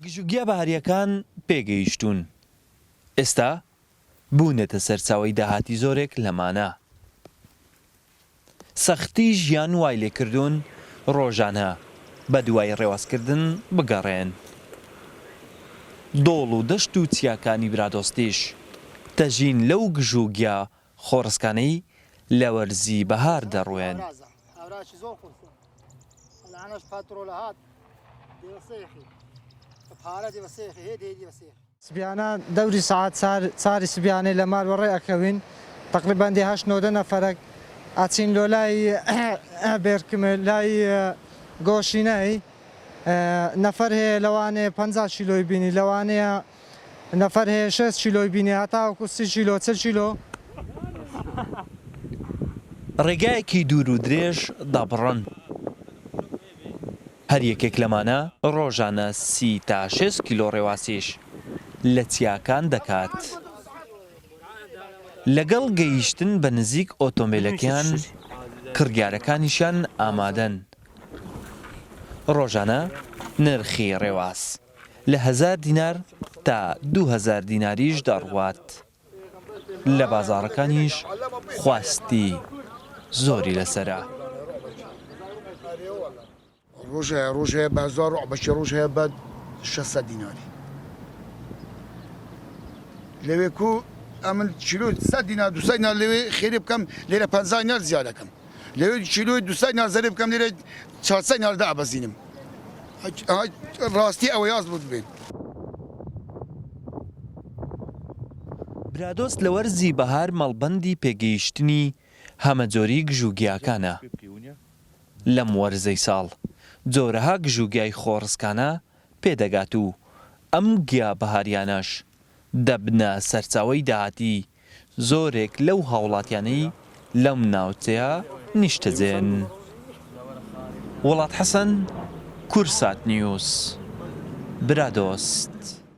گژوگیا بەهارییەکان پێگەیشتوون، ئێستا بوونەتە سەرچاوەی داهاتی زۆرێک لەمانە. سەختی ژیان وای لێکردوون ڕۆژانە بەدوای ڕێوازکردن بگەڕێن. دۆڵ و دەشت و چیاکانی برادۆستیش تەژین لەو گژوگیا خۆڕسکانەی لە وەرزی بەهار دەڕوێن. سبیانە دەوری سەعات چار چاری سبیانەی لە مال وەڕێ ئەکەوین تەقریبەن دێ هەشت نۆدە نەفەرەک ئەچین لۆ لای بێرکمێ لای گۆشینەی نەفەر هەیە لەوانەیە 50 کیلۆی بینی لەوانەیە نەفەر هەیە شێست کیلۆی بینی هەتاوەکو سی کیلۆ چل کیلۆ. ڕێگایەکی دوور و درێژ دەبڕن. هەر یەکێک لەمانە ڕۆژانە سی تا 60 کیلۆ ڕێواسیش لە چیاکان دەکات. لەگەڵ گەیشتن بە نزیک ئۆتۆمبێلەکەیان، کڕیارەکانیشیان ئامادەن. ڕۆژانە نرخی ڕێواس لە هەزار دینار تا 2000 دیناریش دەڕوات. لە بازاڕەکانیش خواستی زۆری لەسەرە. ڕۆژ هەیە ڕۆژ هەیە بە هەزار و بەشی ڕۆژ هەیە بە 600 دیناری لەوێ کو ئەمن کیلۆ 100 دینار 200 دینار لەوێ خێرێ بکەم لێرە 50 دینار زیاد دەکەم لەوێ کیلۆی 200 دینار زەرێ بکەم لێرە 400 دینار دابەزینم ڕاستی ئەوە یاز بوو بێن. برادۆست لە وەرزی بەهار مەڵبەندی پێگەیشتنی هەمەجۆری گژوگیاکانە. لەم وەرزەی ساڵ جۆرەها گژوگیای خۆڕسکانە پێدەگات و ئەم گیا بەهاریانەش دەبنە سەرچاوەی داهاتی زۆرێک لەو هاوڵاتیانەی لەم ناوچەیە نیشتەجێن. وڵات حەسەن، کوردسات نیوز، برادۆست.